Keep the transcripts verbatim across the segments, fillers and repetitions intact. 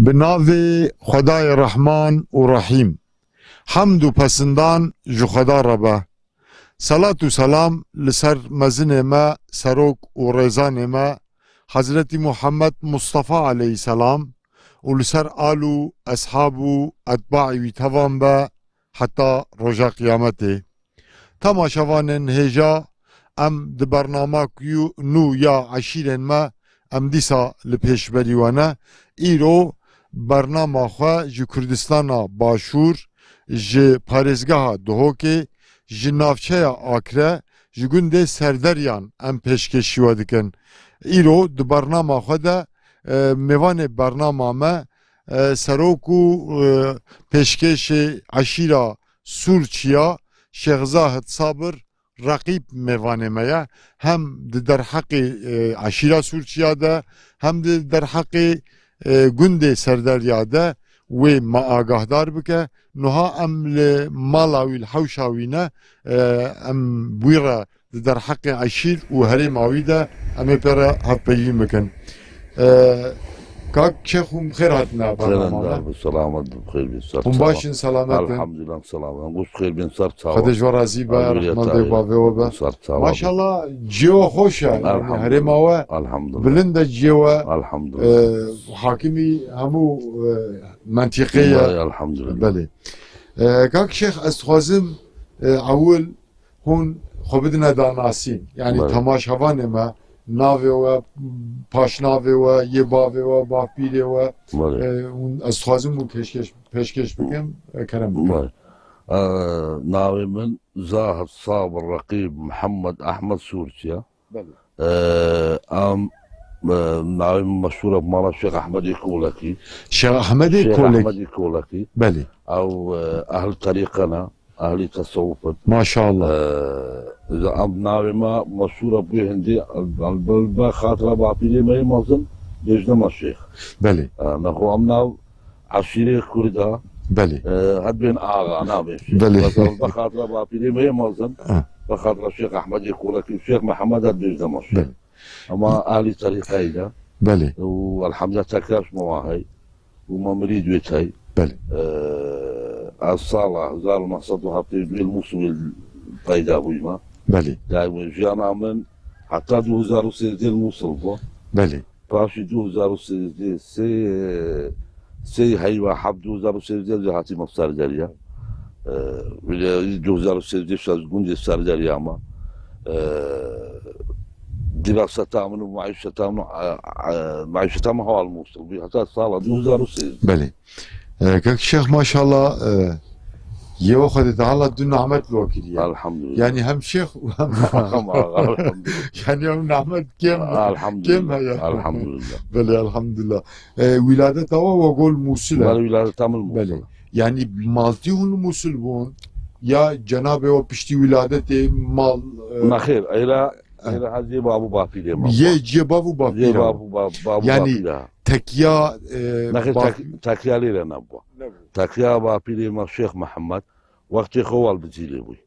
Bi navê Xwedayê Rehman û Rehîm. Hemd û pesindan ji Xweda re be. Selat û selam li ser mezinê me, serok û rêzanê me, Hezretî Muhammed Mustafa aleyhisselam û li ser al û eshab û etbaî wî tevan be heta roja qiyametê. Temaşevanên hêja, em di bernama ku nû ya eşîrên me em dîsa li pêşberî we ne. Îro bernama xwe ji Kurdistana Başûr, ji parêzgeha Duhokê, ji navçeya Akre, ji gundê Serderyan em pêşkêşî we dikin. Îro di bernama xwe de, e, mêvanê bernama me, e, serok û, e, pêşkêşê eşîra Sûrçiya Şêx Zahid Sabir Reqîb mêvanê me ye. Hem di derheqê, e, eşîra Sûrçiya de, hem di derheqê, e, gundê Serderya de wê me agahdar bike. Niha em li mala wî, li hewşa wî ne, e, em wî re di derheqê eşîr û herêma wî de em ê pê re hevpeyvîn bikin. E, Kak Şêx, hûn bi xêr hatine bernama me. Xêrendar bi, selamet bi, bi xêr bin, ser. Hûn baş in, selamet in? Elhamdulillah, selamet. Hûn bi xêr bin, ser çawa. Xwedê ji we razî be, rehmet li dê û bavê we be. Ser çawa. Maşallah, cihê we xweş e. Yani, elhamdulillah, herêma we, elhamdulillah, bilind e cihê we. Elhamdulillah. E, hakimî hemû, e, mentîqê ye. Belê, elhamdulillah. Belê. E, Kak Şêx, ez dixwazim, e, ewil hûn xwe bidine danasîn. Yani, belê, temaşevanê me, navê we, paşnavê we, yê bavê we, bavpîrê we, belê, e, hûn, ez dixwazim hûn pêşkêş, pêşkêş bikim, e, kerem bikin. Belê. E, navê min Zahid Sabir Reqîb Mihemed Ehmed Sûrçiya. Belê. E, em, e, navê min meşhûr e bi mala Şêx Ehmedê Kolekî. Şêx Ehmedê Kolekî. Şêx Ehmedê Kolekî. Belê. Ew, e, ehl terîqe ne. Ehlî tesewuf in. Maşallah. Ee, em navê me meşhûr e bûye hindî, em, em, be xatira bapîrê me yê mezin, bêjne me şêx. Belê. Ee, nexwe em nav eşîrê Kurd e. Belê. Ee, hebên axa, nabên şêx. Belê. Mesela be xatira bapîrê me yê mezin, ha, be xatira Şêx Ehmedê Kolekî, Şêx Mihemed e, bêjne me şêx. Belê. Ama ehlî terîqeyî ne. Belê. Û elhamdulillah tekiya ji me wa hey. Û me mirîd wê tey. Belê. Ee, ez sala hezar û neh sed û heftê û duyê li Mûsilê peyda bûyî me. Belê. Yani jiyana min heta du hezar û sêzdeh li Mûsil bû. Belê. Paşî du hezar û sêzdeh, sê, sê heyva heft du hezar û sêzdeh jî hatîme Serderya. Ee, bile du hezar û sêzdeh şaz gundê Serderya me. Ee, diraseta min û maîşeta min, e, e, maîşeta min hewa li Mûsil bû. Heta sala du hezar û sêzdeh. Belê. E, Kek Şêx, maşallah, e, yê we Xwedê Teala du nehmet li we kiriye. Elhamdulillah. Yani hem şêx û hem hem axa, elhamdulillah. Yani ew nehmet kêm, elhamdulillah, kêm heye. Elhamdulillah. Belê, elhamdulillah. E, wîladeta we, we got Mûsil e. Belê, wîladeta min Mûsil. Belê. Yani maltî hûn li Mûsil bûn, ya cenabê we piştî wîladetê mal, e, nexêr, êla, ha, êla her cihê bav û bapîrê me. Yê cihê bav û bapîra. Cihê bav û ba-, bav û bapîra. Yani tekiya, e, nexêr, bap- tek-, tekiya lê re nebû. Nebû. Tekiya bapîrê me Şêx Mihemed, wextê xwe wal bi cîlê bûyî.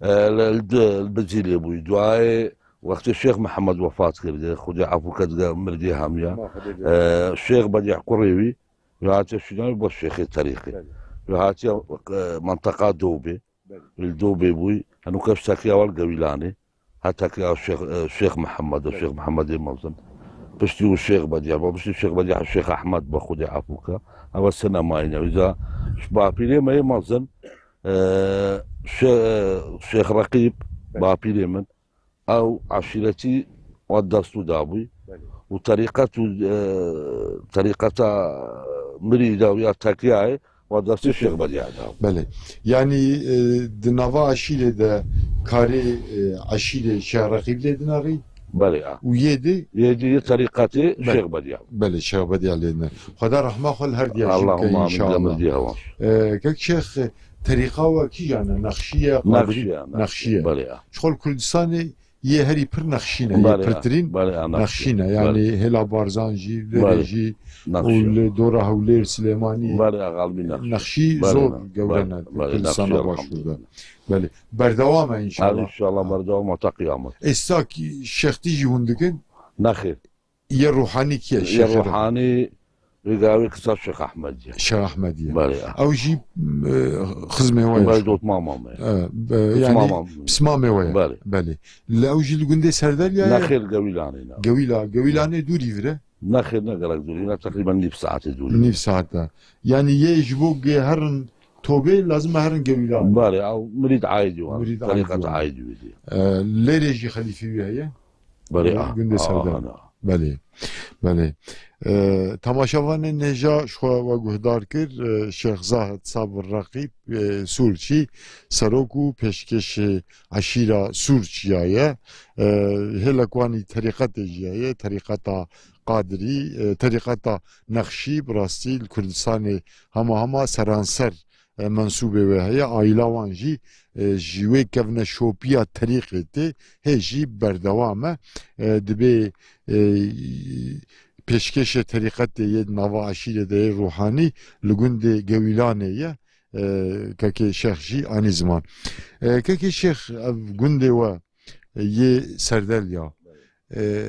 E, li, li, li bi cîlê bûyî. Duayê wextê Şêx Mihemed wefat kirdi, Xwedê efû ke dige mirdê hemiya. Ma Xwedê bê. E, Şêx Bedî kurê wî, wî hatiye şûna wî bo şêxê terîqê. Belê. Wî hatiye, e, menteqa Dobê. Belê. Li Dobê bûyî. Heno keş tekiya wal Gewîlanê. Her tekiya Şêx, e, Şêx Mihemed, belê, Şêx Mihemedê mezin. Piştî û Şêx Bedî, bo piştî Şêx Bedî Şêx Ehmed bo Xwedê efû ke. Ew sinemayî ne. Wîza ji bapîrê me yê mezin, e, Şê-, e, Şêx Reqîb, belê, bapîrê min. Ew eşîretî wa dest û dabûyî. Belê. Û terîqet û, e, terîqeta mirîda û ya tekiyayê wa destê Şêx Bedîa dabû. Belê. Yanî, e, di nava eşîrê de karê, e, eşîrê Şêx Reqîb lê dinarî? Belê, a. Û yê di? Yê di yê terîqetê, belê, Şêx Bedîa. Belê, Şêx Bedîa lê dine. Xweda rehma xwe li her diya jî bike, Allahumma amin, înşallah. Demir diye hewa. E, Kek Şêx, terîqa we kîjan e? Nexşî ye, Qadirî? Nexşî ye, Nexşî ye. Belê, a. Ji xwe li Kurdistanê yê herî pir Nexşî ne, yê, belê, pirtirîn, belê, Nexşî ne. Belê. Yanî hêla Barzan jî, Lêrê, belê, jî, Nexşî, û li dora Hewlêr, Silêmanî, belê, xalbî Nexşî. Nexşî, belê, zor, belê, gewre ne, belê, Kurdistana Nexşî, Başûr de. Elhamdulillah. Belê. Berdewam e înşallah. Elhamdulillah, berdewam e ta qiyamet. Êsta kî şêxtî jî hûn dikin? Nexêr. Yê ruhanî kî ye, yê şêxê de? Ruhanî, Rêga wê kisa Şêx Ehmedî ye. Şêx Ehmedî ye. Belê. Ew jî, e, xizmê we ye. Belê, dotmama me. E, be-, yanî pismamê we ye. Belê. Belê. Li ew jî li gundê Serdelya ye? Nexêr, Gewîlanê ne. Gewîla-, Gewîlanê dûrî vir e? Nexêr, ne gelek dûrî ne, teqrîben nîv saetê dûrî. Nîv saet e. Yanî yê ji bo gê herin Tobê lazim e herin Gewîlanê. Belê, ew mirîd aîdî wan. Mirîd aîdî wan. Terîqet aîdî wê dî. E, lêrê jî xelîfê wî heye? Belê, a, gundê Serdar. Belê, belê. E, temaşevanên hêja ji xwe we guhdar kir, e, Şêx Zahid Sabir Reqîb, e, Sûrçî, serok û pêşkêşê eşîra Sûrçiya ye. E, hêlek wanî terîqetê jî heye, terîqeta Qadirî, e, terîqeta Nexşî, bi rastî li Kurdistanê hema hema seranser e, mensûbê wê heye, aîla wan jî, e, ji wê kevneşopiya terîqê tê, hê jî berdewam e. E, dibê, e, pêşkêşê terîqetê yê nava eşîrê de yê ruhanî li gundê Gewîlanê ye. E, kekê Şêx jî anî ziman. E, kekê Şêx, ev gundê we, e, yê Serdelya, e,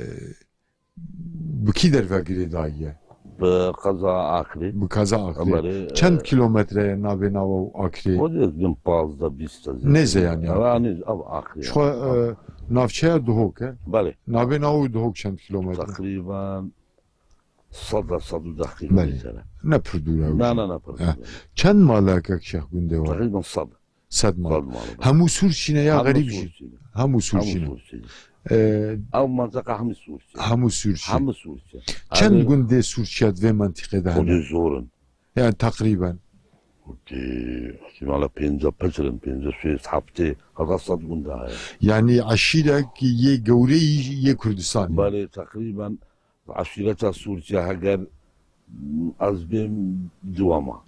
bi kî derve girêdayî ye? Bi qeza Akrê. Bi qeza Akrê. Belê, çend, e, kilometre ye navê nawe û Akrê? O dê bin pazdeh bîst e. Nêz e yanî. Ev nêz, ev Akrê. Ji xwe, e, navçeya Duhok e. Belê. Navê nawe û Duhok çend kilometre? Teqrîben sed e, sed û deh kilometre. Belê. Ne pir dûr e ew jî. Na, na, na, pir dûr e. Çend mal e kek Şêx gundê we? Teqrîben sed. Sed mal. Sed mal. Hemû Sûrçî ne ya xerîb jî? Hemû Sûrçî ne. Hemû Sûrçî ne. Hemû Sûrçî ne. Ee, ev menteqa hemû Sûrçî. Hemû Sûrçî. Hemû Sûrçî. Çend gundê Sûrçiya di vê mentiqê de hene? Xwedê zor in. Yani teqrîben. Xwedê, ihtimala pêncî picr in, pêncî şêst, heftê, heta sed gund heye. Yani eşîrek yê gewreyî yê Kurdistanê. Belê, teqrîben Eşîreta Sûrçiya heger, m, ez bêm duwama.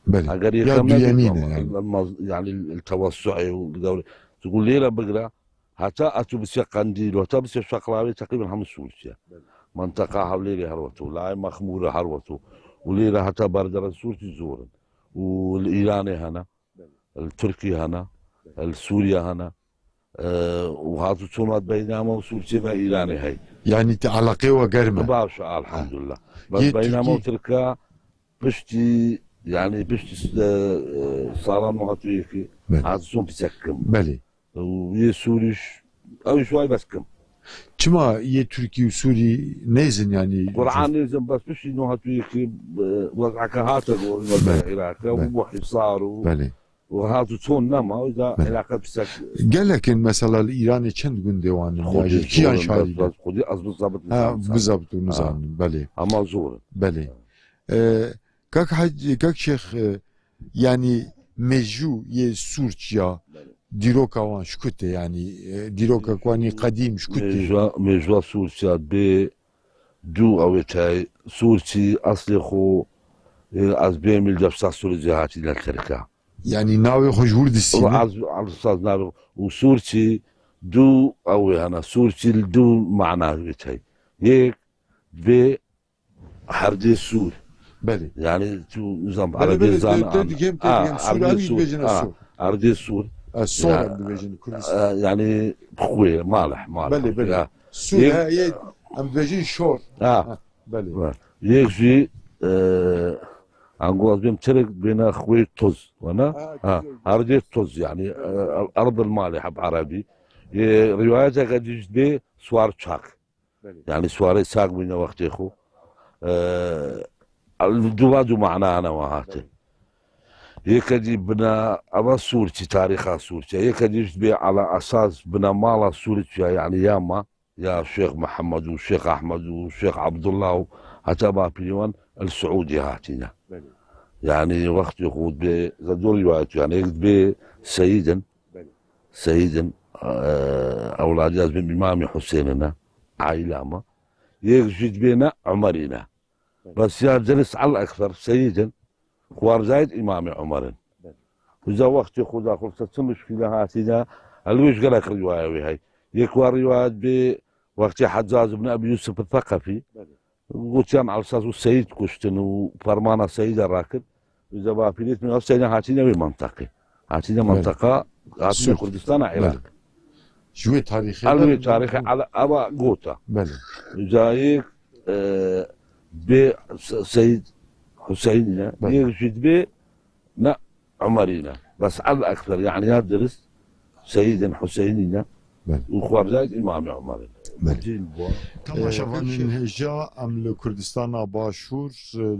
Belê. Heger ya yekem duyemîn e nebî, yani. Yanî li tewessuê û li dewrê. Çiku lêre bigire, heta etu bisiye Qendîl û heta bisiye Şeqlawê teqrîben hemû Sûrçiye. Belê. Menteqa Hewlêrê her weto, layê Mexmûrê her weto. Û lêre heta berdere Sûrçî zor in. Û li Îranê hene. Belê. Li Tirkî hene. Belê. Li Sûriye hene. E, û hat û çûn hat beynama û Sûrçî ve Îranê hey. Yani te eleqê we germ e? Baş, elhamdulillah. Ha. Bes yê beynama û Tirkî Tirka piştî, yani piştî, e, e, sala nod û yekî, belê, hat û çûn piçek kim. Belê. Û yê Sûrî ş-, ew şuay bes kim. Çima yê Tirkî û Sûrî nêzin yani? Qur'an nêzin, bes piştî nod û yekî, e, wez'eke hate gorin, wez'eke, belê, Iraqê, belê, û bu hisar û, belê. Û hat û çûn nema, o da, belê, eleqe pisek. Gelek in mesela li Îranê çend gundê wan in? Ya Xwedî ji kiyan zor in, şarî bes, de? Bes, xwedî ez bizabit, ha, nizanim. Bizabit û, ha, nizanim, belê. Ama zor in. Belê. E, kak Hac-, kak Şêx, e, yani mêjû yê Sûrçiya, belê, dîroka wan ji ku tê yani, e, dîroka ku wan ê qedîm ji ku tê? Mêjû, mêjû Sûrçiya bê dû ew ê tey, Sûrçî eslê xwe, e, ez bêm li defsa Sûrçî hatîne Tirka. Yani navê xwe ji wir distîne? Ez, ez saz navê xwe. Û Sûrçî du ew ê hene. Sûrçî li du mana wê tey. Yek vê herdê Sûr. Belê. Yani tu nizam, belê, Erebê belê, zan te, te an-, digem, te ha, digem, Sûr, herdê em Sûr, dibêjin ha, Sûr. Herdê Sûr. E, Sûr ya, em dibêjin Kurdistan. E, yani xwê, maleh, maleh. Belê, belê. Ya. Sûr, yek, he, yek, em dibêjin şor. Ha. Ha. Belê. Belê. Yek jî, e, ango ez bêm çerek bêne xwê toz, wana? Ha, ha, herdê toz yani, e, erd el malih bi erebî. E, rivayeteke dî jî bê suar çak. Belê. Yani suarê çak bûne wextê xwe. E, el-, duva du mana hene wa hate. Belê. Yeke dî bine, eva Sûrçî, tarîxa Sûrçî. Yeke dî jî bê ala esas bine mala Sûrçî, yani yama. Ya Şêx Mihemed û Şêx Ehmed û Şêx Ebdullah û heta bapîrê wan el Siûdî hatîne. Belê. Yani wextê xwe dibê, ze du rivayet, yani yek dibê seyîd in, belê, seyîd in, e, ewladî ez bêm Îmamê Husênê ne, aîla me. Yek jî dibê ne Umerî ne. Belê. Bes ya Deris el Ekber seyîd in. Xwarzayet Îmamê Umer in. Belê. Uza wextê xwe da xursa çi muşkîle hatîne, el wê ji gelek rîwaya wê hey. Yek wa rîwayet bê wextê Heccaz ibn Ebî Yûsif Seqefî. Belê. Gotiyan Elsas û Seyîd kuştin û fermana Seyîda rakir. Uza bapîrêt min ev Seyîda hatîne wê menteqê. Hatîne, belê, menteqa, hatîne Sûr. Kurdistana, belê, Iraq. Ji wê tarîxê el de wê tarîxê ele-, eva gota. Belê. Uza yek, e, bê Se-, Seyîd Huseyinî ne. Belê. Yek jî dibê ne Umerî ne. Bes el ekser, yanî ya dirist Seyidin Huseyinî ne. Belê. Û xwarzayê Îmamê Umerî ne. Belê. Cîn bu. Temaşevanên hêja, em li Kurdistana Başûr,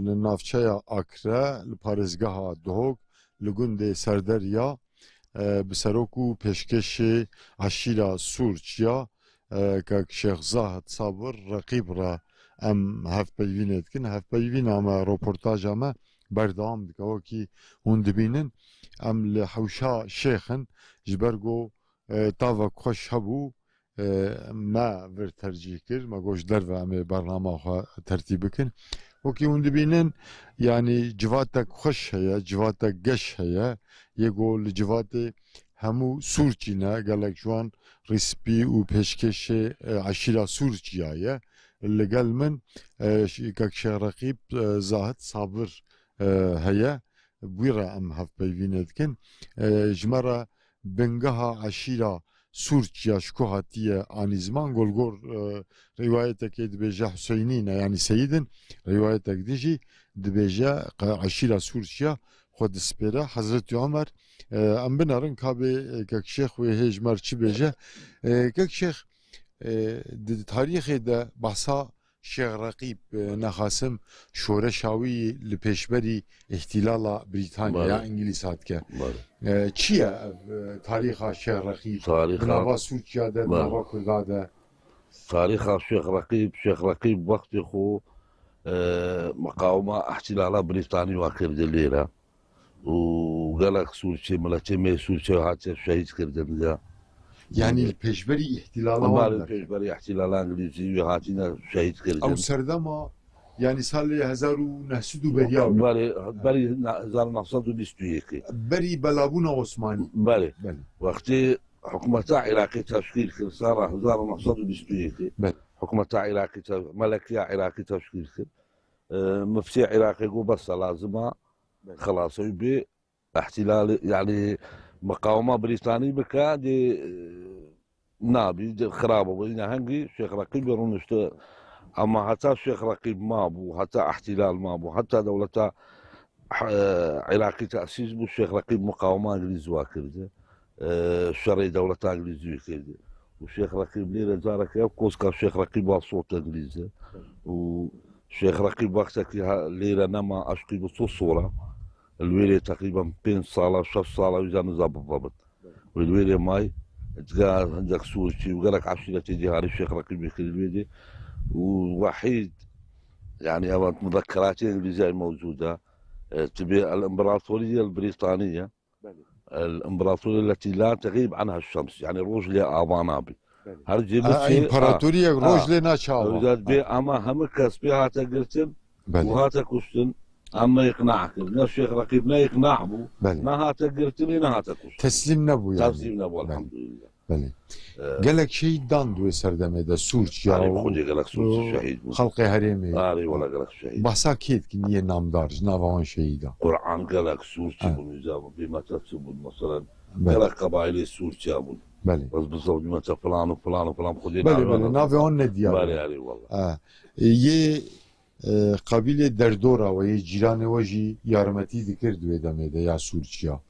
li navçeya Akre, li parêzgeha Duhok, li gundê Serderiya, e, bi serok û pêşkêşê eşîra Sûrçiya, e, kek Şêx Zahid Sabir Reqîb re em hevpeyvînê dikin. Hevpeyvîna me, roportaja me berdewam dike. Wekî hûn dibînin, em li hewşa Şêx in, ji ber ku, e, tavek xweş hebû, e, me vir tercîh kir, me got ji derve em ê bernama xwe tertîb bikin. Wekî hûn dibînin, yanî civatek xweş heye, civatek geş heye, yê ku li civatê hemû Sûrçî ne, gelek ji wan rîspî û pêşkêşê, e, eşîra Sûrçiya ye. Li gel min, e, ş-, kek Şêx Reqîb, e, Zahid Sabir, e, heye. Bi wî re em hevpeyvînê dikin. E, ji me re bingeha eşîra Sûrçiya ji ku hatiye anî ziman, gol gor, e, rîwayetekê dibêje Huseynî ne, yanî Seyidin, rîwayetek din jî dibêje qe-, eşîra Sûrçiya xwe dispêre Hezretî Omer. E, em binerin ka bê, e, kek Şêx wê hê ji me re çi bêje. E, kek Şêx, e, di tarîxê de behsa Şêx Reqîb, e, nexasim şoreşa wî li pêşberî îhtîlala Brîtanya ya Belê. Îngilîz hatike. Belê. E, çi ye ev, e, tarîxa Şêx Reqîb? Tarîxa Di nava Sûrçiya de, di Belê. nava Kurda de? Tarîxa Şêx Reqîb, Şêx Reqîb wextê xwe, e, miqawima îhtîlala Brîtanî wa kirdi lêre. û gelek Sûrçê, miletê me Sûrçê hatiye şehîd kirdin ya. Yanî li pêşberî îhtîlala wan Belê, derket. Pêşberî îhtîlala Îngilîzî wê hatine şehîd kirdin. Ew serdema, yanî salê hezar û neh sed û beriya wê. Belê, berî na-, hezar û neh sed û bîst û yekê. Berî belabûna Osmanî. Belê. Belê. Wextê hikûmeta Iraqê teşkîl kir, sala hezar û neh sed û bîst û yekê. Belê. Hikûmeta Iraqê te-, melekiya Iraqê teşkîl kir. E, miftê Iraqê got, bes e, lazim e Belê. Xelas, ew bê îhtîlalê, yanî miqawima Brîtanî bike, dê, e, nabî, dê xirab bû. Îna hingî Şêx Reqîbê rûnişte. Ema heta Şêx Reqîb mabû, heta îhtîlal mabû, heta dewleta, e, Iraqî tesîs bû, Şêx Reqîb miqawima Îngilîz wa kirdi. E, şerê dewleta Îngilîzî wê kirdi. Û Şêx Reqîb lêre careke ev koska Şêx Reqîb wa sot Îngilîz e. Û Şêx Reqîb wextekî ha-, lêre nema eşqî bi tu sora. Li wêrê teqrîben pênc sala, şeş sala wî zaniza bibabit. Û li wêrê may, diga hincek Sûrçî û gelek eşîretê dî harî Şêx Reqîbê kir li wêrê. Û wehîd, yanî ev muzekeratê Îngilîziyayê mewcûd e. E, tibê El-Împaratoriye El-Brîtaniye. Belê. El-Împaratoriye letî la teğîb anha şems, yanî roj lê ava nabe. Belê. Her cê Ha, biçê, împaratoriye ha, roj ha. Lê naçe ava. Ew zat bê, Ha. Ama hemû kes pê hate girtin Belê. Û hate kuştin. Em me îqna kir. Ne Şêx Reqîb ne îqna bû. Belê. Ne hate girtin, ne hate kuştin. Teslîm nebû yanî. Teslîm nebû, Belê. Elhamdulillah. Belê. Ee, Gelek şehîd dan di wê serdemê de, Sûrçiya Arê, û, Xwedê gelek Sûrçî û şehîd bûn. Xelqê herêmê. Arê, wela gelek şehîd bûn. Behsa kê dikin, yê namdar, ji nava wan şehîdan? Quran gelek Sûrçî Ha. Bûn, îca bûn, bê me te çi bûn, meselen. Belê. Gelek qebaîlê Sûrçiya bûn. Belê. Ez bizewcî me te filan û filan û filan, Xwedê Belê, navê belê, wan navê wan nediyar Belê, e. Arê, wela. Ha. E, yê, e, qebîlê derdora we, yê cîranê we jî yarmetî dikir di wê demê de, ya Sûrçiya?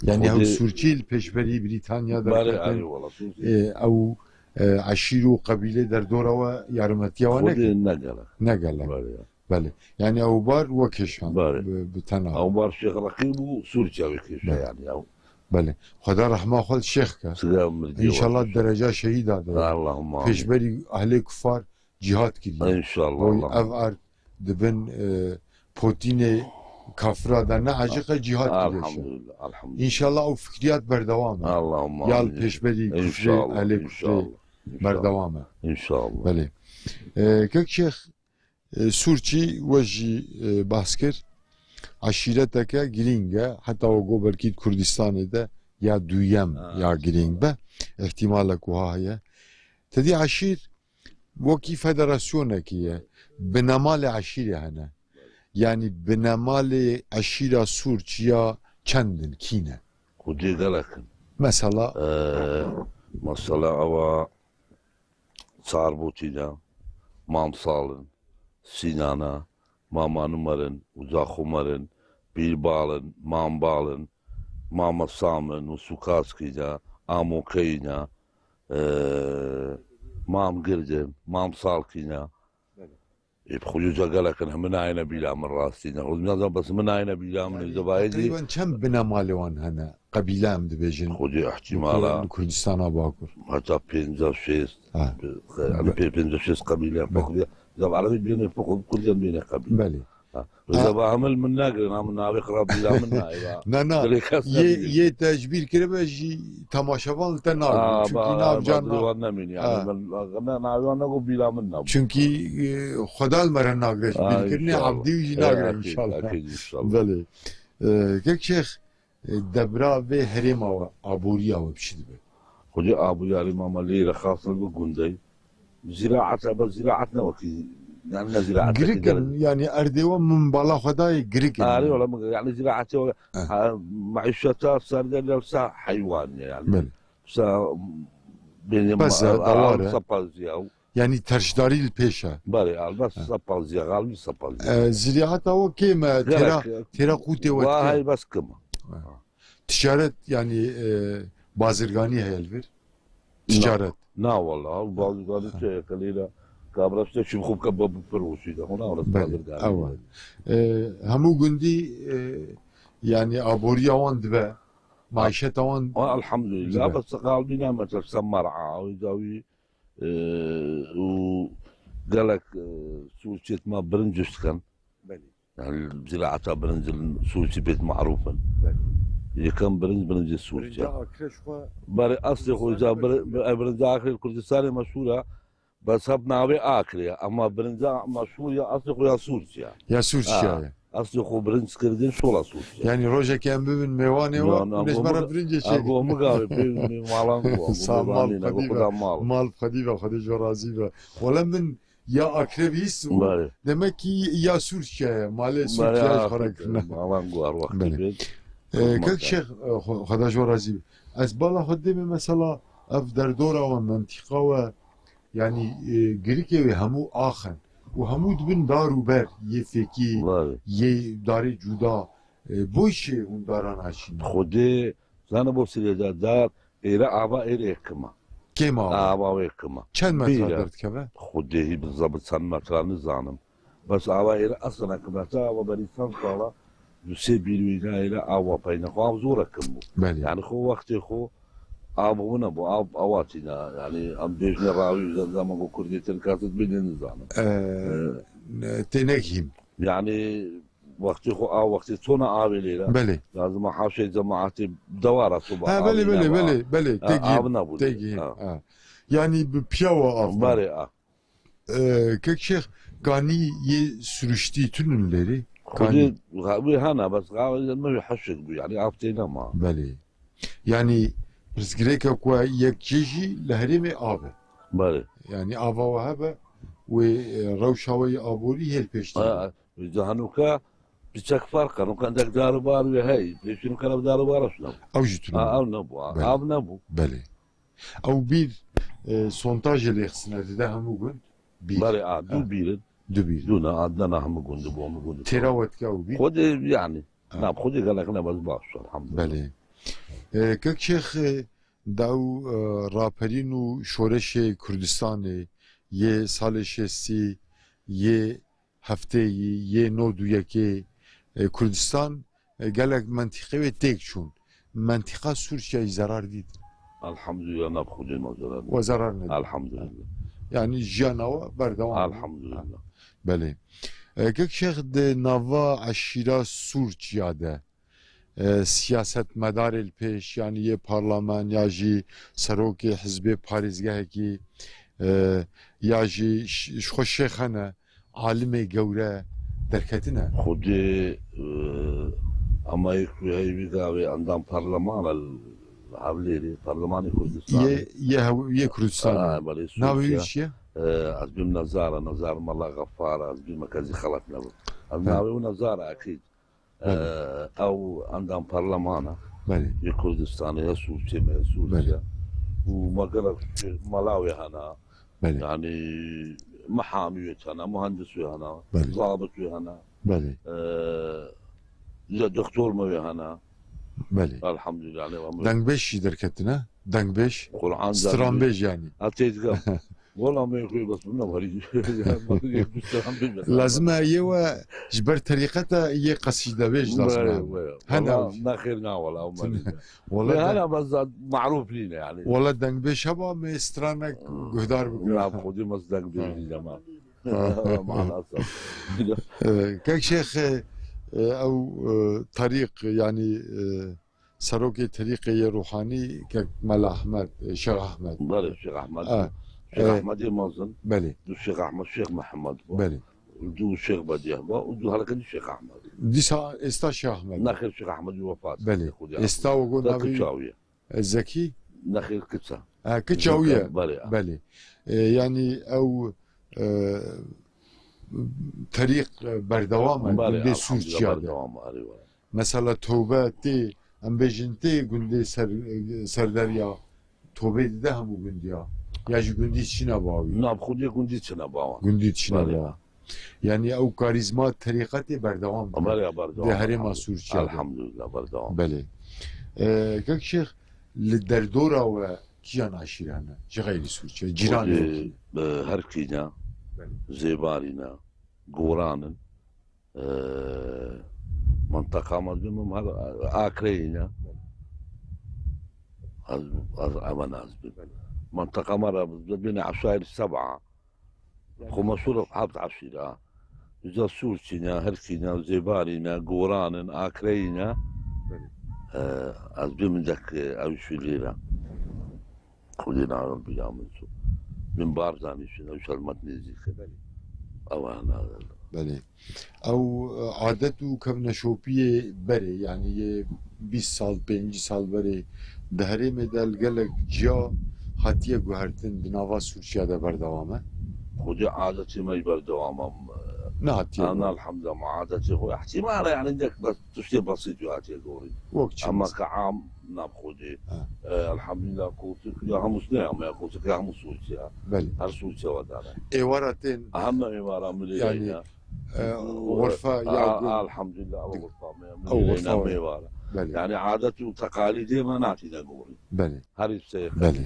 Yanî Xwedê ew Sûrçî li pêşberî Brîtanya Belê, derketin. Arê, wela, Sûrçî. E, ew, e, eşîr û qebîlê derdora we yarmetiya we Xwedê nekir? Ne gelek. Ne gelek. Belê, ya. Belê. Yanî ew bar we kêşand Belê. Bi, bi tena. Ew bar Şêx Reqîb û Sûrçiya wê kêşe Belê. Yanî ew. Belê. Xweda rehma xwe li Şêx ke. Siga mirdî we. Înşallah dereca şehîda de. Allahumma amîn. Pêşberî ehlê kufar cîhad kiriye. Înşallah, Oy, Allahumma. Ev erd dibin, e, potînê kafira de ne aciqe cîhad kiriye. Elhamdulillah, elhamdulillah. Înşallah ew fikriyat berdewam e. Allahumma amîn. Ya li pêşberî kufrê, Înşallah, ehlê kufrê înşallah, înşallah. Berdewam e. Înşallah. Belê. E, Kek Şêx, e, Sûrçî we jî, e, behs kir. Eşîreteke girîng e. Heta we got belkî di Kurdistanê de ya duyem Ha. Ya girîng be. Îhtimalek wiha heye. Tedî eşîr wekî federasyonekî ye. Binemalê eşîrê hene. Yanî binemalê eşîra Sûrçiya çend in, kî ne? Xwedê gelek in. Mesela? Ee, mesela ewa Çarbotî ne, Mamsal in, Sînan e, Mama Numer in, Uza Xumer in, Pîr Bal in, Mam Bal in, Mama Sam in, û Sukaskî ne, Amokeyî ne, e, Mam Gird in, Mam Salkî ne. Belê. Ê, bi xwe ca gelek in, hemû nayêne bîra min rastî ne. Xwe dibîna bes min nayêne bîra min, Yanî, ê, zevayê dî. Teqrîben çend binemalê wan hene? Qebîle em dibêjin. Xwedê Li Kur-, ihtimala li Kurdistana Bakur. heta pênca şêst, Ha. yanî Be-, pê-, pênca şêst qebîle Be-, Bakur ya. Ya Erebî bîne Bakur, Kurdiyan bîne qebîle. Belê. Ha. Ha. Zeva hemil min nagirin, ha min navê xirab bîra min nayê, ha. Na, na. Dilê kes Yê, nemîne. yê te ji bîr kiribe jî temaşevan li te nagirin. Ha, Çunkî ba, nav ba, can dilê na- wan nemîne. Yani Ha. ben, ne, navê wan negot bîra min nebû. Çunkî, e, Xweda li me re nagire ji Ha, bîrkirinê, inşallah. Ebdî wî jî E, nagire akîd, inşallah. akîd inşallah. Belê. E, Kek Şêx, e, debra vê herêma we, aboriya we bi çi dibe? Xwedê aboriya herêma me lê re xasin bi gundey. Ziraet e, be ziraet ne wekî, yani ne ziraet Girik in, yani erdê we min bala xwe dayê girik in. Arê wala min, yani ziraetê we, Eh. ha, maîşeta serdene wisa heywan yani. Belê. Wisa bênê Pez e, ma-, dewar e. wisa paziya. Yani terşdarî li pêş e. Belê, al bes Ha. wisa paziya, al wisa paziya. E, ziraeta we kêm e, Gerek, têra, e, têra qûtê we wa dike. hay bes kim. Ha. Ticaret, yani, e, bazirganî heye li vir? Na. Ticaret. Na, wala, bazirganî Ha. çi ye, kelî de, kabra işte çi xwe ke be, be, pir wişî de, ona wala Belê, bazirganî ewa. de. E, hemû gundî, e, yani, aboriya wan dibe, maîşeta wan Wa, elhamdülillah, dibe. bes qalbî ne mesela, se mer'a, o zawi, e, û gelek, e, sûrçêt ma birinc dikin. Belê. Yani, ziraeta birincin Sûrçî pêt marûf in. Belê. Yekem birinc, birincê Sûrçî. Birinca Akre ji xwe Berê eslê xwe Kurdistan ya, bir-, meşhûr e. bir-, birinca Akre Kurdistanê meşhûr e. Bes hep navê Akre ye. Ama birinca meşhûr ya, eslê xwe ya Sûrçî ye. Ya Sûrçî Ha, ye. eslê xwe birinc kirdin şola Sûrçî ye. Yani rojekê em bibin mêwanê we, Ya, na, hûn ê ji me re gomu-, birincê ha, çêkin. gomu gavê, pê mêvalan go, Sağ ol, mal mêvanê go, xwedî xuda ve, mal. mal xwedî ve, xwedî ji we razî be. Wele min ya Akrevîs û Belê. demek ki ya Sûrçiye ye, malê Belê, Sûrçiye ji ha, xwe re kirine. Malan guar wextê Belê. bê. Ee, Kek Şêx, e, xwe-, Xweda ji we razî be. Ez bala xwe dibê mesela ev derdora we, mentîqa we, yanî, e, girikê wê hemû ax in û hemû dibin dar û ber, yê fêkî, Belê. yê darê cuda. E, boy çi hûn daran açînin? Xwedê, zana bo sirê de dar, êre ava êre kima. Kêm ava. Ava wê kima. Çend metre Bîra. derdikeve? Xwedê hî bi zebit çend metre nizanim. Bes ava êre eslena kima. Ta ava berî çend sala, du sê bîr wî ne êre ava peyne xwe av zor e kim bû. Belê. Yani xwe wextê xwe av wina bû, av awa tîna. Yani em bêjne rawî, zaman ku Kurdî tin kasit bîne nizanim. Ee, Ee. ne-, tênek hîm. Yani wextê xwe av, wextê çona avê lêre. Belê. Lazim e haşê cemaatê dewara soba Ha, avê belê, belê, nema. belê, belê. Ha, Têgihîn, av nebû lê. têgihîn. Ha. Ha. Yani bi piyawa av. Barê a. Ee, Kek Şêx, kanî yê sürüştî tunin lêrî? Kanî. Xwedê, ha, wê hana, bes gavê me wê heşek bû, yani av tê nema. Belê. Yani pirsgirêke ku yek çê jî li herêmê av e. Belê. Yani ava we hebe, wê, e, rewşa we yê aborî hêl pêş tê. Ha, Ji henoka piçek ferq e. Henoka endek dar û bar wê hey. Pêşî henoka ev dar û bar ew nebû. Ew jî tune Ha, bû. ew nebû. Ha, Belê. ev nebû. Belê. Ew bîr, e, sontajê lê xistine dide hemû gund? Bîr. Belê, a, du Ha. bîr in. Du bîr. Du ne, a, dana hemû gund bû, hemû gund bû. Têra we dike ew bîr? Xwedê, yani. Ha. Na, xwedê gelek ne, bes baş, elhamdülillah. Belê. E, Kek Şêx, e, da ew, e, raperîn û şoreşê Kurdistanê yê salê şêstî, yê hefteyî, yê nod û yekê, e, Kurdistan, e, gelek mentîqê wê têk çûn. Mentîqa Sûrçiyayê zerar dît? Elhamdülillah, ne bi Xwedê me zerar We zerar nedît. Elhamdülillah. Yani jiyana we berdewam bû. Elhamdülillah. Belê. E, Kek Şêx, di nava eşîra Sûrçiya de, e, siyasetmedarê li pêş, yanî yê parlaman ya jî serokê hizbê parêzgehekî, e, ya jî ş-, ji xwe şêx hene, alimê gewre derketine? Xwedê, e, ama yek ku hey vî gavê endam parleman e li Hevlêrê, parlemanê Kurdistanê. Yê, yê Hew-, yê Kurdistanê. Ha, belê, Navê Sûrçiya. wî çi ye? E, ez bîm Nezar e, Nezar Mela Xefar e, ez bîm me kezî xelet nebim. Ez Ha. navê wî Nezar e, ekîd. Belê. Ew endam parleman e. Belê. Yê Kurdistanê, ya Sûrçê me, ya Sûrçe. Belê. Û me gelek mala wê hene. Belê. Yani Mihamî wê hene, muhendis wê hene, Belê. zabit wê hene. Belê. Ee, ya doktor me wê hene. Belê. Elhamdülillah, ne var mı? Dengbêj jî derketine? Dengbêj? Quran Stranbêj yani. Ha, teyzgah. Wala me koy bas bununla var. Lazim e yê we ji ber terîqeta yê qesîdebêj lazim e. Hene Wala, ew jî. Ne xêr, na wala, ew me Wala Ve de- hala bas maruf nîne yani. Wala dengbêj heba me stranek guhdar bikin. Na, xwedî mas dengbêj Ha. nîne ma. Maalesef. Ee, Kek Şêx, e, e, ew, e, terîq, yani, e, serokê terîqê yê ruhanî Kek Mela Ahmed, e, Şêx Ahmed. Belê, Şêx Ahmed. Ha. Şêx E, Ahmedê mezin. Belê. Du Şêx Ahmed, Şêx Mihemed bû. Belê. Du Şêx Bedîh bû. Û du herketî Şêx Ahmed. Dîsa êsta Şêx Ahmed. Nexêr, Şêx Ahmed wefat. Belê. Xwedî Êsta we got Da navê kiça wî ye. E, Zekî? Nexêr, kiça. Ha, kiça wî ye. Belê. Belê. E, yani ew, e, terîq, e, berdewam e, Belê, gundê elhamdülillah, Sûrçiya de. berdewam e, erê were. Mesela tewbe tê, em bêjin tê gundê ser, serderya, tewbê dide hemû gundiya. Ya ji gundî çine bawî. Na, bi xwedê gundî çine bawan. Gundî çine Belê. bawa. Yani ew karîzma terîqetê berdewam dibe. Belê, berdewam, Di herêma elhamdülillah. Sûrçiya de. Elhamdülillah, berdewam. Belê. Ee, Kek Şêx, li derdora we kiyan aşîran e? Ji xeyrî Sûrçiya, cîranê we kî? Xwedê, e, her kîne, Belê. Zêbarî ne, Goran in. Ee, Menteqa me dibim her Akreyî ne. Ez, ez, emen ez bim. Menteqa me re bine eşayir seba. Xwe meşhûr heft eşîra. Ji Sûrçî ne, Hirkî ne, Zêbarî ne, Goran in, Akreyî ne. Belê. Ee, ez bim dek, e, ew şûlî re. Xwedê nayon bîra min çû. Min Barzanî şûn, ew şermet nêzîk e. Belê. Ew ana. Belê. Ew, e, adet û kevneşopiyê berê, yani yê bîst sal, pêncî sal berê di herêmê de li gelek ciya hatiye guhertin, di nava Sûrçiya de berdewam e? Xwedê adetê me jî berdewam e. Nehatiye Ana guhertin. Elhamdülillah, me adetê xwe. Ihtimal e, yani dek bes tiştê besît jî hatiye gorî. Wek çi Ama mesela? Ka am nab Xwedê. Ha. E, elhamdülillah, kotik ya hemû ne ya me, kotik ya hemû Sûrçiya. Belê. Her Sûrçiya we dane. Êwara tên Heme êwara milê Yani, ya. E, xurfa ya A, gund. Elhamdülillah, ew xurfa me, Ew milê xurfa ya me. me var. Belê. Yani adet û teqalîdê me natîne gorî. Belê. Her hîseyê Belê. qedîme.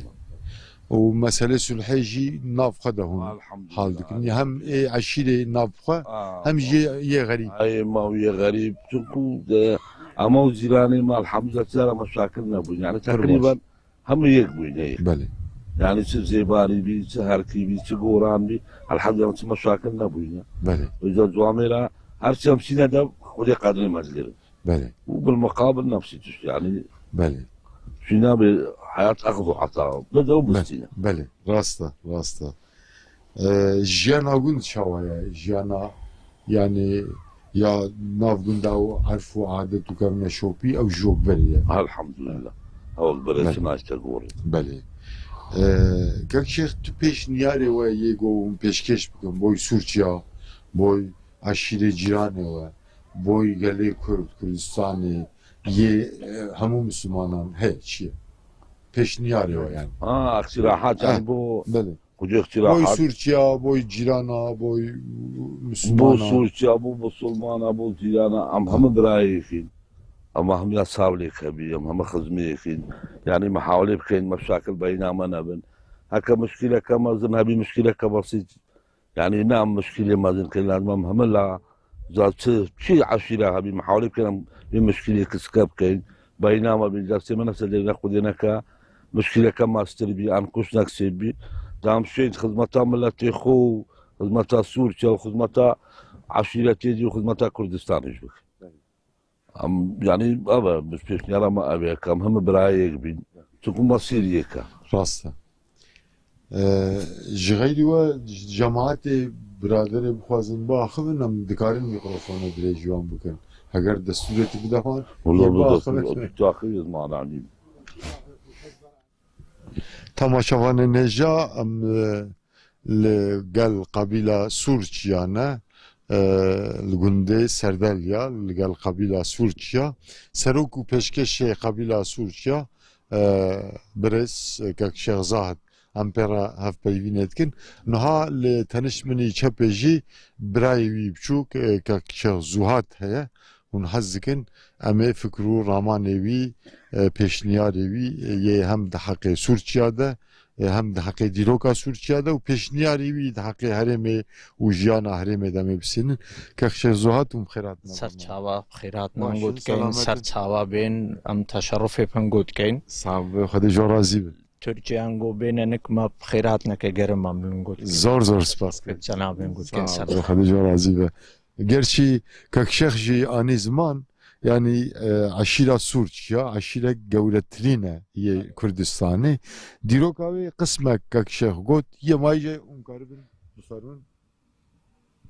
Û meselê sulhê jî nav xwe de hûn Elhamdülillah. hal dikin. Hem ê eşîrê nav xwe, A, hem jî yê xerîb. Ay ma û yê xerîb. Çunku, e, ama û cîranê me elhamdülillah cara meşakil nebûn. Yani Pir baş. teqrîben Hemû yek bûyne yek. Belê. Yani çi Zêbarî bî, çi Herkî bî, çi Goran bî, elhamdülillah çi meşakil nebûyne. Belê. O yüzden camêra her çi em çîne de Xwedê qedrê me digirin. Belê. Û bil muqabil nefsî tişt yani. Belê. Çîna bi hayat axz û ata. Bi de o Be-, bistîne. belê. Rast e, rast e. E, jiyana gund çawa ye? Jiyana, yani, ya nav gunda û erf û adet û kevneşopî ew jok berê ye. Elhamdülillah. Ew berê Belê. çi naşte gorî. Belê. E, Kek Şêx, tu pêşniyarê we yê ku hûn pêşkêş bikin, boy Sûrçiya, boy eşîrê cîranê we, boy gelê Kurd, Kurdistanê, yê, e, hemû Mislimanan heye, çi ye? Pêşniyarê we yani. Ha, iktirahat Ha, yani bu belê. Kucek Boy çirahat. Sûrçiya, boy cîrana, boy Bo Mislimana. Sûrçiya, bo Musulmana, bo cîrana, em hemû birayê yekîn. Em hemû ya sawlê kebî, em hemû xizmê yekîn. Yani mihawlê bikeyn, meşakil beyna me nebin. Heke muşkileke mezin hebî, muşkileke besît. Yani ne em muşkilê mezin kirin, lazim em hemû la za çi, çi eşîre hebî, mihawlê bikeyn, em vê muşkilê kiske bikeyn. Beyna me bî, destê me nese derine Xwedê neke, muşkileke mastir bî, an kuş neksê bî. Da em şên xizmeta miletê xwe û xizmeta Sûrçe û xizmeta eşîretê dî û xizmeta Kurdistanê jî bikin. Em, yani, ev e, bi pêşniyara me ev e, ke em hemû birayê yek bîn. Çunku mesîr yek e. Rast e. Ee, ji xeyrî we cemaetê biraderê bixwazin biaxivin, em dikarin mîkrofona dirêj wan bikin. Heger destûrê tu bide wan, Wala yê bu da biaxivin. Tu, tu axivî ez mana nîm. Temaşevanên hêja, em, e, li gel qebîla Sûrçiya ne, e, li gundê Serdeliya, li gel qebîla Sûrçiya, serok û pêşkêşê qebîla Sûrçiya, e, birêz, e, Kek Şêx Zahid em pê re hevpeyvînê dikin. Niha li tenişt min î çepê jî birayê wî biçûk, e, kek Şêx Zuhat heye. Hûn hez dikin, em ê fikr û ramanê wî, e, pêşniyarê wî, e, yê hem di heqê Sûrçiya de, e, hem di heqê dîroka Sûrçiya de û pêşniyarê wî di heqê herêmê û jiyana herêmê de em ê bisînin. Kek Şêx Zuhat, hûn bi xêr hatin. Ser çava, bi xêr hatin, Baş in, gotkên, selamet ser in. Çava bên, em teşerrufê pin gotkên. Sağ ol, Xwedê ji we razî be. Tirkiyan go bêne nik me bi xêr hatine ke gerim me min got. Zor zor spas. Cenabên gotkên ser. Sağ ol, Xwedê ji we razî be. Gerçî kek Şêx jî anî ziman, yanî, e, eşîra Sûrçiya, eşîrek gewretirîn e yê Kurdistanê. Dîroka wê qismek kek Şêx got, yê may jî hûn karibin bifermin.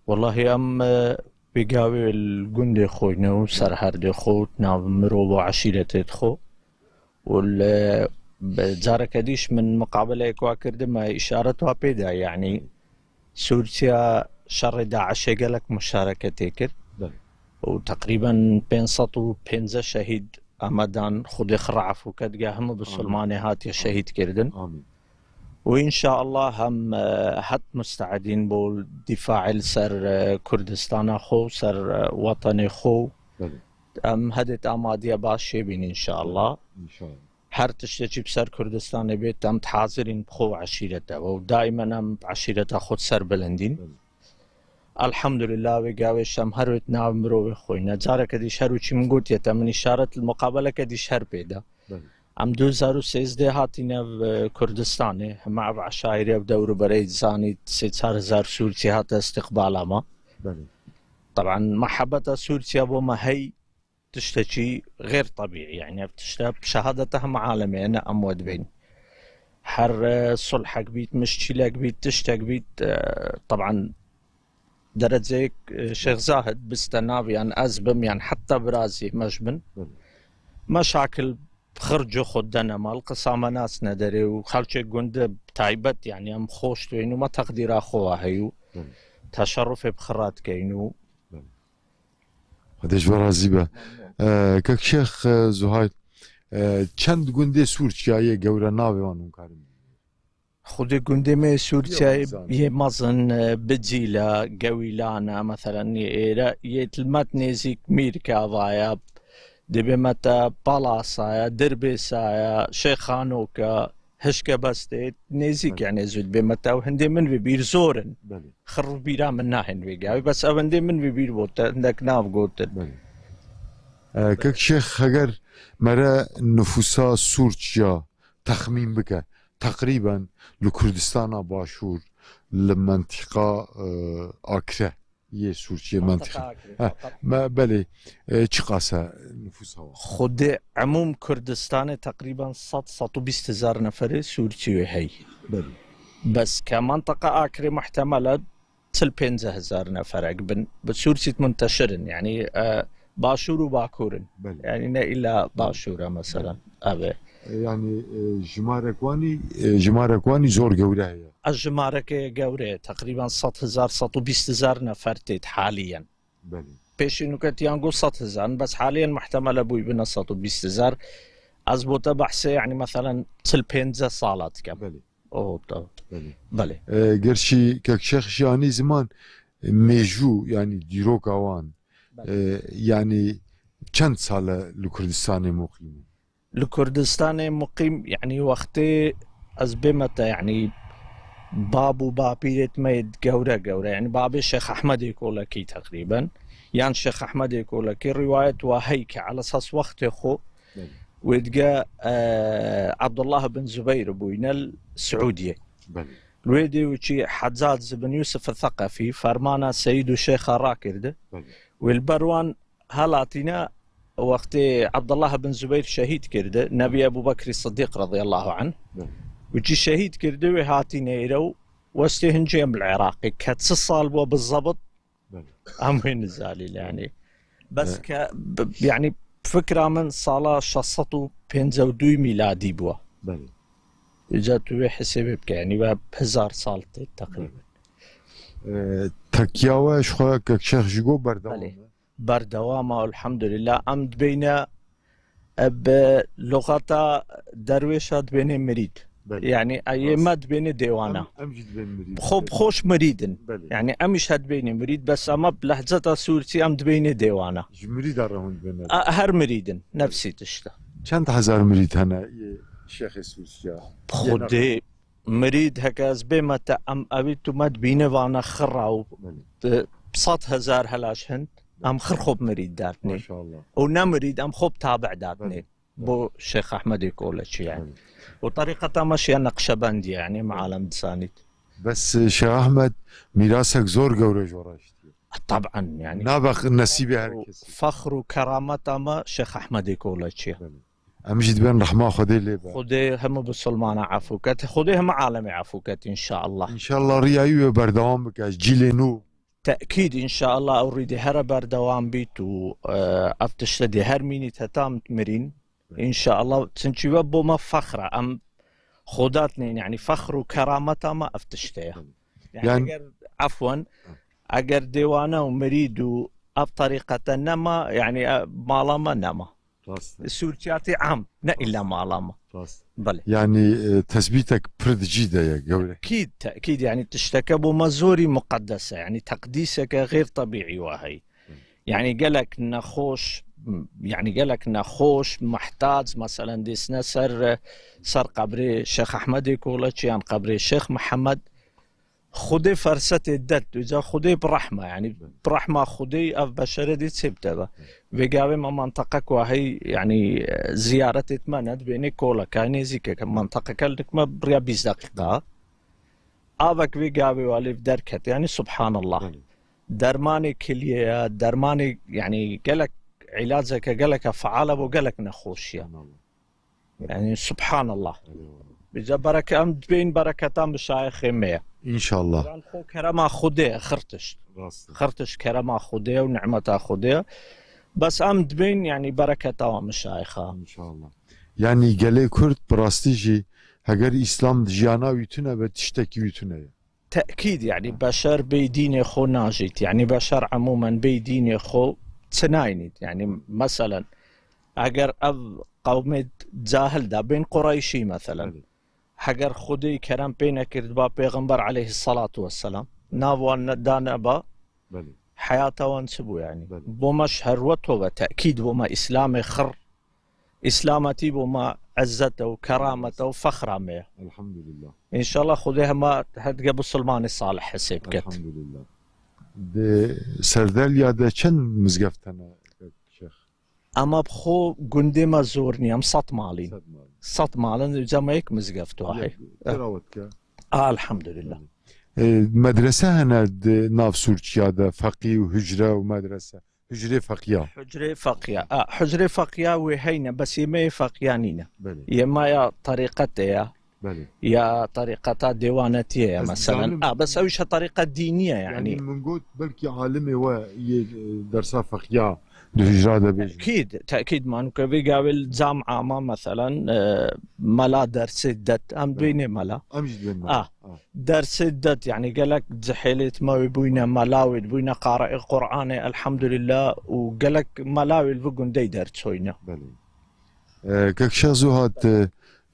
Wellahî em, e, pêgavê li gundê xwe ne û ser herdê xwe û nav mirov û eşîretê xwe. Û li, bi careke dîş min muqabeleyek wa kirdi, me îşaret wa pê da, yanî Sûrçiya şerê DAIŞê gelek muşareketê kir. Belê. Û teqrîben pênc sed û pêncî şehîd ame dan, Xwedê xwe re efû ke, dige hemû bisilmanê hatiye şehîd kirdin. Amîn. Û înşaallah em, e, het musteedîn bo dîfaê li ser, e, Kurdistana xwe, ser, e, wetenê xwe. Belê. Em hedê amadiye baş çêbîn înşaallah. Înşaallah. Her tiştekî bi ser Kurdistanê bêt, em hazirîn bi xwe û eşîrete û daimen em eşîreta xwe ser bilindîn. Belê. Elhamdulillah, wê gavê şem her wê nav mirovê xwe ne. Careke dî şer û çî min gotiye te, min îşaret li muqabeleke dî şer pê da. Belê. Em du hezar û sêzdeh hatîne ev, e, Kurdistanê, hema ev eşaîrê ev dewr û berê zanî sê çar hezar Sûrçî hate istiqbala me. Belê. Taban, mehebeta Sûrçiya bo me hey tiştekî xêr tebîî, yanî ev tişte şehadeta hema alemê ne em we dibên. Her, e, sulhek bît, mişkîlek bît, tiştek bît, e, taban dereceyek, e, Şêx Zahid biste nav yan ez bim yan heta birazî me ji bin. Belê. Meşakil xirc xwe dene mal, qisa me nas nederê û xelçê gunde taybet, yanî em xweş dibên û me teqdîra xwe wa heyû. Belê. Teşerrufê bi xwe re dikeyn û Belê. Xwedê ji we razî be. Memnun. E, kek Şêx, e, Zuhayr, e, çend gundê Sûrçiyayê gewre navê wan hûn karin? Xwedê gundê me Sûrçiyayê yê mezin, e, Bicîla, Gewîlana, meselen, yê êre, yê tilmet nêzîk Mîrkavaya, dibê me te Palasaya, Dirbêsaya, Şêxanoka, Hişke Bestê, nêzîk, Belê. Yanî zû dibê me te ew hindê min vê bîr zor in. Belê. Xir bîra min nahên vê gavê. Bes ew hindê min vê bîr bû, te hindek nav gotin. Belê. E, kek Şêx, heger mere nifûsa Sûrçiya texmîn bike, teqrîben li Kurdistana Başûr, li mentiqa, e, Akre yê Sûrçiyê, Mentiqa mentiqa. Akre, Ha, fakat me, belê, e, çiqas e nifûsa wan? Xwedê emûm Kurdistanê teqrîben sed, sed û bîst hezar neferê Sûrçî wê hey. Belê. Bes ke mentiqa Akre muhtemel e çil pênc hezar neferek bin. Bi Sûrçî munteşir in, yanî, e, Başûr û Bakur in. Belê. Yanî ne îlla Başûr e, meselen. Belê. Ev e. E, yanî, e, jimarek wanî, e, jimarek wanî zor gewre heye. Ez jimareke gewre ye. Teqrîben sed hezar, sed û bîst hezar nefer têt haliyen. Belê. Pêşî nûketiyan got sed hezar in, bes haliyen muhtemel e bûy bine sed û bîst hezar. Ez bo te behsê, yanî, meselen, çil pênc sala dikem. Belê. O, ta-, Belê. Belê. E, gerçî kek Şêx jî anî ziman, e, mêjû, yanî dîroka wan, Belê. E, yanî çend sal e li Kurdistanê muqîm in? Li Kurdistanê muqîm, yanî wextê ez bême te, yanî bab û bapîrêt me yê gewre gewre, yanî babê Şêx Ehmedê Kolekî teqrîben, yan Şêx Ehmedê Kolekî rîwayet wa hey ke elesas wextê xwe Belê. Wê dige, e, Abdullah bin Zubeyr bûyne li Siûdiyê. Belê. Wê dê û çî Heccac bin Yusuf Seqefî fermana Seyîd û Şêxa rakirdi. Belê. Wê li ber wan helatîne wextê Abdullah bin Zubeyr şehîd kirdi, Nebî Ebû Bekrî Sidîq radiyallahu anh. Belê. Û çî şehîd kirdi, wê hatîne êre û westê hincê em li Iraqê. Ke çi sal bû bi zebit Belê. Em wê nizalî, yanî. Bes Evet. ke, b-, yanî, fikra min sala şeş sed û pêncî û du mîladî bû. Belê. Îca tu wê hesêbê bike, yanî, ve hezar sal tê teqrîben. Belê. E, tekiya we ji xwe kek Şêx jî got berdewam Belê. e? Berdewam e, elhamdulillah. Em dibêne, e, bi luxata derwêşa dibêne mirîd. Belê. Yani, e, yê Rast. me dibêne dêwana. Em, em jî dibên mirîd. Xwe bi xwe ji mirîd in. Belê. Yani, em jî he dibêne mirîd, bes ama bi lehceta Sûrçî em dibêne dêwana. Ji mirîda re hûn dibêne. A, her mirîd in, nefsî tişt e. Çend hezar mirîd hene yê Şêxê Sûrçiya? Xwedê mirîd heke ez bême te, em evî tu me dibîne vana xira û Belê. e, sed hezar helaş hin, em xir xwe bi mirîd datnê. Maşallah. Û ne mirîd, em xwe bi tabi datnê. Belê. Bo Şêx Ehmedê Koleçî yani. Belê. Û terîqeta me şiya Neqşebendî yani, me alem disanît. Bes, e, Şêx Ehmed mîrasek zor gewre ji we re hiştiye. Taban yani. Nabe nesîbê her kesî. Fexr û kerameta me Şêx Ehmedê Koleçî ye. Belê. Em jî dibên rehma Xwedê lê be. Xwedê hemû bisilmana efû ket. Xwedê hemû alemê efû ket, înşallah. Înşallah riya wî wê berdewam bike. Cîlê nû. Tekîd, înşallah, ew rîdî here berdewam bît û, e, ev tişte dê her mînît heta em mirîn. Înşallah, çinkî we bo me fexr e. Em xwe datnên, yani fexr û kerameta me ev tişte ye. Yani Yani eger, efwen, Hı. eger dêwane û mirîd û ev terîqete nema, yani, e, mala me nema. Rast e. Sûrçiyatî am, ne illa mala me. Rast. Belê. Yani, e, tesbîtek pir di cî de ye, gewre. Tekîd, tekîd, yani tişteke bo me zorî muqeddes e, yani teqdîseke xêr tebîî wa heyî. Hı. Yani gelek nexweş, yani gelek nexweş, mehtac, meselen, dêsne ser, ser qebrê Şêx Ehmedê Koleçî yan qebrê Şêx Mihemed, Xwedê fersetê det, tu ca Xwedê bi rehma, yani bi rehma Xwedê ev beşere dê çê bide be. Vê gavê me menteqek wa hey, yani, e, ziyaretê me ne dibênê koleka nêzîkeke, menteqeke li dik me bi riya bîst deqîqa. Avek vê gavê wa lê derket, yani subhanallah. Belê. Dermanê kiliyê ye, dermanê, yani gelek îlaceke geleke feal e bo gelek nexweşiye. Subhanallah. Yani, subhanallah. Eyvallah. Bize bereke-, em dibên bereketan bi şayexê me ye. Înşallah. Yan xo kerema Xwedê ye, xirtiş. Rast e. Xirtiş kerema Xwedê ye û nimeta Xwedê ye. Bes em dibên, yani, bereketa wan bi şayexa. Înşallah. Yani, gelê Kurd bi rastî jî heger Îslam di jiyana wî tune be, tiştekî wî tune ye. Tekîd, yani, Ha. beşer bê dînê xwe najît. Yani, beşer emûmen bê dînê xwe çi naynît. Yani, meselen, eger ev qewmê cahil de bên Qureyşî, meselen, Belê. heger Xwedê kerem pê nekirdiba, Pêxember aleyhissalatu vesselam, nav wan ne-, da neba, Belê. heyata wan çi bû, yani? Belê. Bo me ji her we tove, tekîd bo me Îslamê xir, Îslametî bo me izzet e û keramet e û fexra me ye. Elhamdülillah. Înşallah Xwedê hema her dige bisilmanê salih hesê biket. Elhamdülillah. Di Serdelya de çend mizgeft hene, Şêx? Ema bi xwe gundê me zor nî, em sed malîn. Sed malîn. Sed malin, ca me yek mizgeft wa heye. Yek, tira we dike. A, elhamdülillah. E, medrese hene di nav Sûrçiya de, feqî û hucre û medrese. Hucrê feqiya. Hucrê feqiya. A, hucrê feqiya wê heyne, bes yê me yê feqiya nîne. Belê. Yê me ya terîqetê ya. Belê. Ya terîqeta dêwanetiyê ya, Ez mesela. dizanim. A, bes ew îşe terîqet dînî ye, yani. Yani min got belkî alimê we yê, e, dersa feqiya di hucra de bêjin. Tekîd, tekîd, manûke vê gavê li cam ama, mesela, e, mela dersê det, em Belê. dibênê mela. Em jî dibên mela. A. A. Dersê det, yani gelek cihêlêt me wê bûyne mela, wê bûyne qariê Qur'anê, elhamdülillah, û gelek mela wê li vî gundey derçoyne. Belê. E, Kek Şazo hat, e,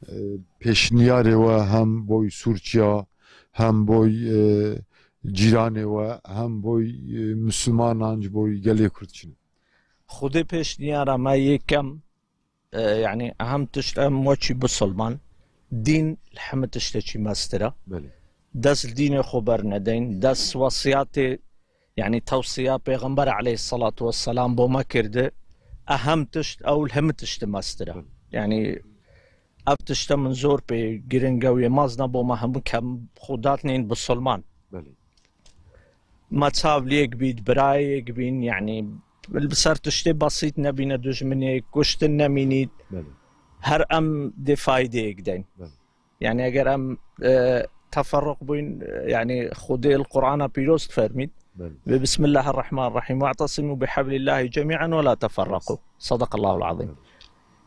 e, pêşniyarê we hem boy Sûrçiya, hem boy, e, cîranê we, hem boy, e, Mislimanan ji boy gelê Kurd çi ne? Xwedê pêşniyara me yekem, e, yani ehem tişt em wekî bisilman, dîn li hemî tiştekî mestir e. Belê. Dest li dînê xwe bernedeyn, dest wesiyatê, yani tewsiya Pêxember aleyhissalatu vesselam bo me kirdi, ehem tişt ew li hemî tiştî mestir e. Belê. Yani ev tişte min zor pê giring e û yê mezin e bo me hemû kem xwe datnên bisilman. Belê. Ma çav li yek bît, birayê yek bîn, yani li ser tiştê besît nebîne, dijminê kuştin nemînît. Belê. Her em dê faydeyek deyn. Belê. Yani eger em, e, teferruq bûyn, e, yani Xwedê li Qur'ana pîroz difermît. Belê. Ve Bismillahirrahmanirrahim. Ve'tesimu bihablillahi cemi'an ve la teferraku. Sadakallahul azim. Belê.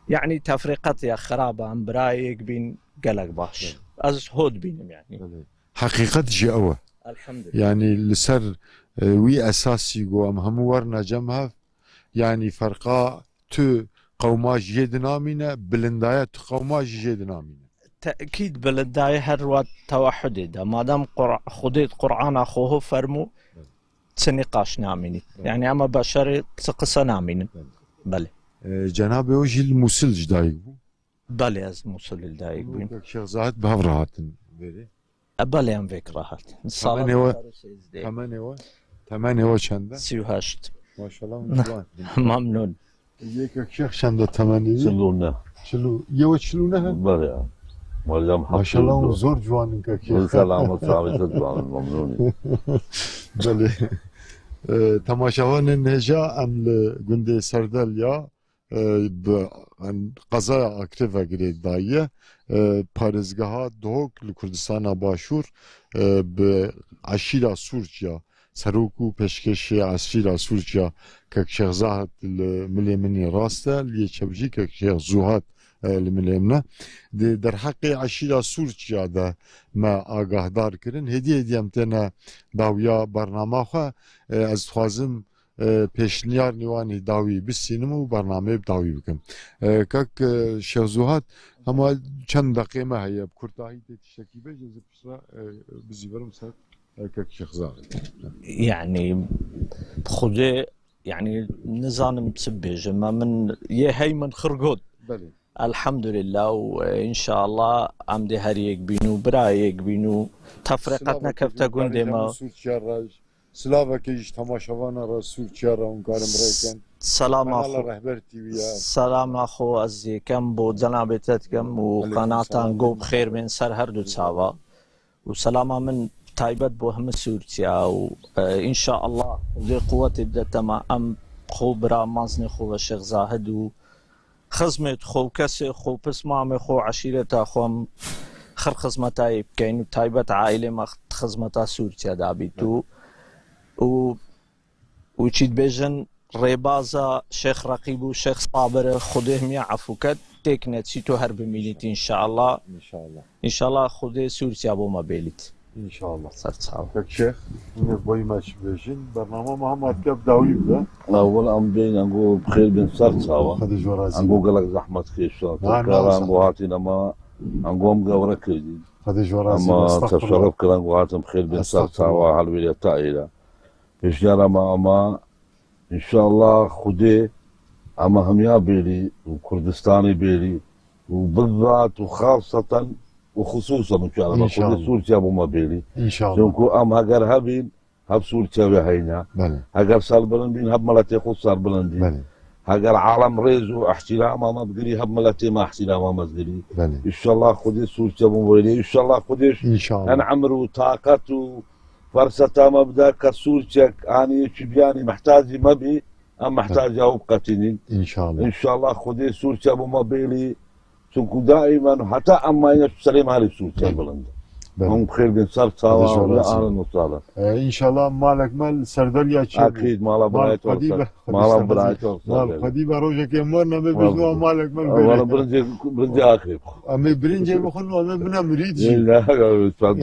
Yani tefriqet ya xirab e, em birayek bîn gelek baş. Belê. Ez ho dibînim yani. Belê. Heqîqet jî ew e. Elhamdülillah. Yani li ser, e, wî esasî ku em hemû werine cem hev, yani ferqa tu qewma jî yê dinamîne, bilindaya tu qewma jî jê dinamîne. tekîd bilind dayê her wa tewehhudê de. Madem Qur-, Xwedê di Qur'ana xwe ho fermû, çi nîqaş namînî. Evet. Yani ema beşerê çi qise namînin. Evet. Belê. Ee, cenabê o jî li Mûsil ji dayik bû? Belê, ez Mûsil li dayik bûm. Kek Şêx Zahid bi hev re hatin verê? E, belê, em vêk re hatin. Temenê we, temenê we, temenê we çend e? Sî û heşt. Maşallah, hûn ciwan. Memnûn. Yê Kek Şêx çend e temenê wî? Çil û neh. Çil û, yê we çil û neh e? Belê ya. Maşallah, hûn zor ciwan in Kek Şêx. Selamet, selamet, ciwan in, memnûn in. Belê. E, temaşevanên hêja, em li gundê Serdelya, e, bi, em, qezaya Akrê ve girêdayî ye. E, parêzgeha Duhok li Kurdistana Başûr, e, bi eşîra Sûrçiya, serok û pêşkêşê eşîra Sûrçiya Kek Şêx Zahid li milê min ê rast e, li yê çep jî Kek Şêx Zuhad, e, li milê min e. Di derheqê eşîra Sûrçiya de me agahdar kirin. Hêdî hêdî em têne dawiya bernama xwe. E, ez dixwazim e, pêşniyar nîwanî dawî bistînim û bernameyê bi dawî bikim. E, kak, e, Şêx Zuhad, hema çend deqê me heye, bi kurtahî tê tiştekî bêje, ez ê piştre, e, bizîvirim ser, e, kek Şêx Zahid. Yani, bi Xwedê, yani, nizanim çi bibêjim. Me min yê hey min xirgot. Belê. Elhamdülillah û, e, înşallah em dê her yek bîn û bira yek bîn û tefreqet nekefte gundê me. Sûrçiya re, silavekê ji temaşevana re Sûrçiya re hûn karin birêkin. Selama xwe. Rehber T V ye. Selama xwe ez yê kem bo cenabê te dikim û qenatan go bi xêr bên ser her du çava. Û selama min taybet bo hemî Sûrçiya û, e, înşallah Xwedê quwetê bide te me em xwe bira maznê xwe ve Şêx Zahid û xizmêt xwe û kesê xwe û pismamê xwe û eşîreta xwe em xir xizmeta yê bikeyn û taybet aîlê me xizmeta Sûrçiya de bît û, û, û çî dibêjin rêbaza Şêx Reqîb û Şêx Sabir e, Xwedê hemiya efû ket, têk neçît û her bimînît înşallah. Înşallah. Înşallah Xwedê Sûrçiya bo me bêlît. Înşallah. Ser çawa. Pek Şêx, hûn ê boyî me çi bêjin? Bernama me hema dike bi dawî bibe. Ewil em bên, ango bi xêr bên ser çawa. Xwedê ji we razî be. Ango gelek zehmet kêşan. Na, na, tekrar ango hatîne me, ango em gewre kirdî. Xwedê ji we razî be. Ama te şeref kir, ango hatin bi xêr bên ser çawa, helwêrê te êre. Pêşniyara me ama, înşallah Xwedê em hemiya bêrî û Kurdistanê bêrî û bizat û xaseten û xisûsen û çarema Xwedê Sûrçiya bo me bêrî. Înşallah. Çunku em heger hebîn, hev Sûrçiya wê heyne. Belê. Heger serbilind bîn, hev miletê xwe serbilind bîn. Belê. Heger alem rêz û ihtirama me bigirî, hev miletê me ihtirama me digirî. Belê. Înşallah Xwedê Sûrçiya bo me bêrî. Înşallah Xwedê en emir û taqet û ferseta me bide ke Sûrçek anî çi biyanî mihtacî me bî, em mihtacî ew biqetînîn. Înşallah. Înşallah Xwedê Sûrçiya bo me bêlî. Çunku daîmen heta em mayîne serê me herî Sûrçiya bilind. Belê. Hûn bi xêr bin ser çawa, ya ahlen û sahlen. E, înşallah malek me li Serdelya çêbû. Akîd, mala birayê te. Mala birayê te. Mal xwedî be rojekê me ne me bêjin wa malek me bêrê. Wala birincê, birincê axê bixwe. Em ê birincê bixwin, em ê bine mirîd jî.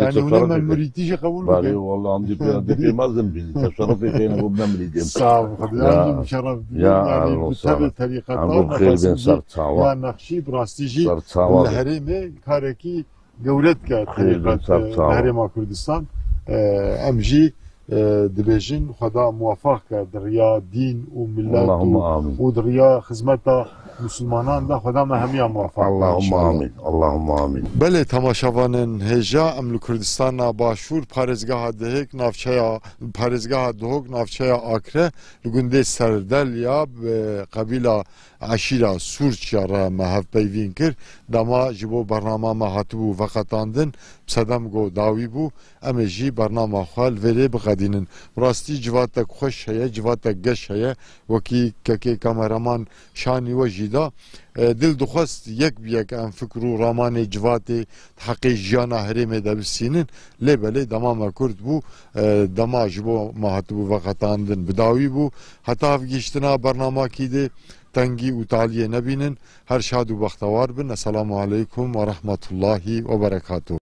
Yani hûn ê me mirîtî jî qebûl bikin. Wala em dî pê, dî pê mezin bî. Teşerrufê pê ne bû bine mirîdê. Sağ ol. Xwedê em jî şeref bî. Ya, yani bu tabi terîqet. Em xêr bin ser çawa. Ya nexşî bi rastî jî li herêmê karekî gewre dike terîqet, e, li Herêma Kurdistan. E, em jî, e, dibêjin Xweda muwefaq ke di riya dîn û milet û, û di riya xizmeta misilmanan de Xweda me hemiya muwefaq ke, Allahumma amîn. Allahumma amîn. Belê, temaşevanên hêja, em li Kurdistana Başûr, parêzgeha Dihêk, navçeya, parêzgeha Duhok, navçeya Akre, li gundê Serdelya, bi qebîla eşîra Sûrçiya re me hevpeyvîn kir. Dema ji bo bernama me hatibû veqetandin, bi sedem go dawî bû, em ê jî bernama xwe li vêrê biqedînin. Bi rastî civatek xweş heye, civatek geş heye, wekî kekê kameraman şanî we jî da. E, dil dixwest yek bi yek em fikr û ramanê civatê di heqê jiyana herêmê de bistînin. Lê belê dema me kurt bû, e, dema ji bo me hatibû veqetandin bi dawî bû. Heta hevgihiştina bernamakî dê tengî û taliyê nebînin. Her şad û bextewar bin. Esselamu aleykum ve rahmetullahi ve berekatuhu.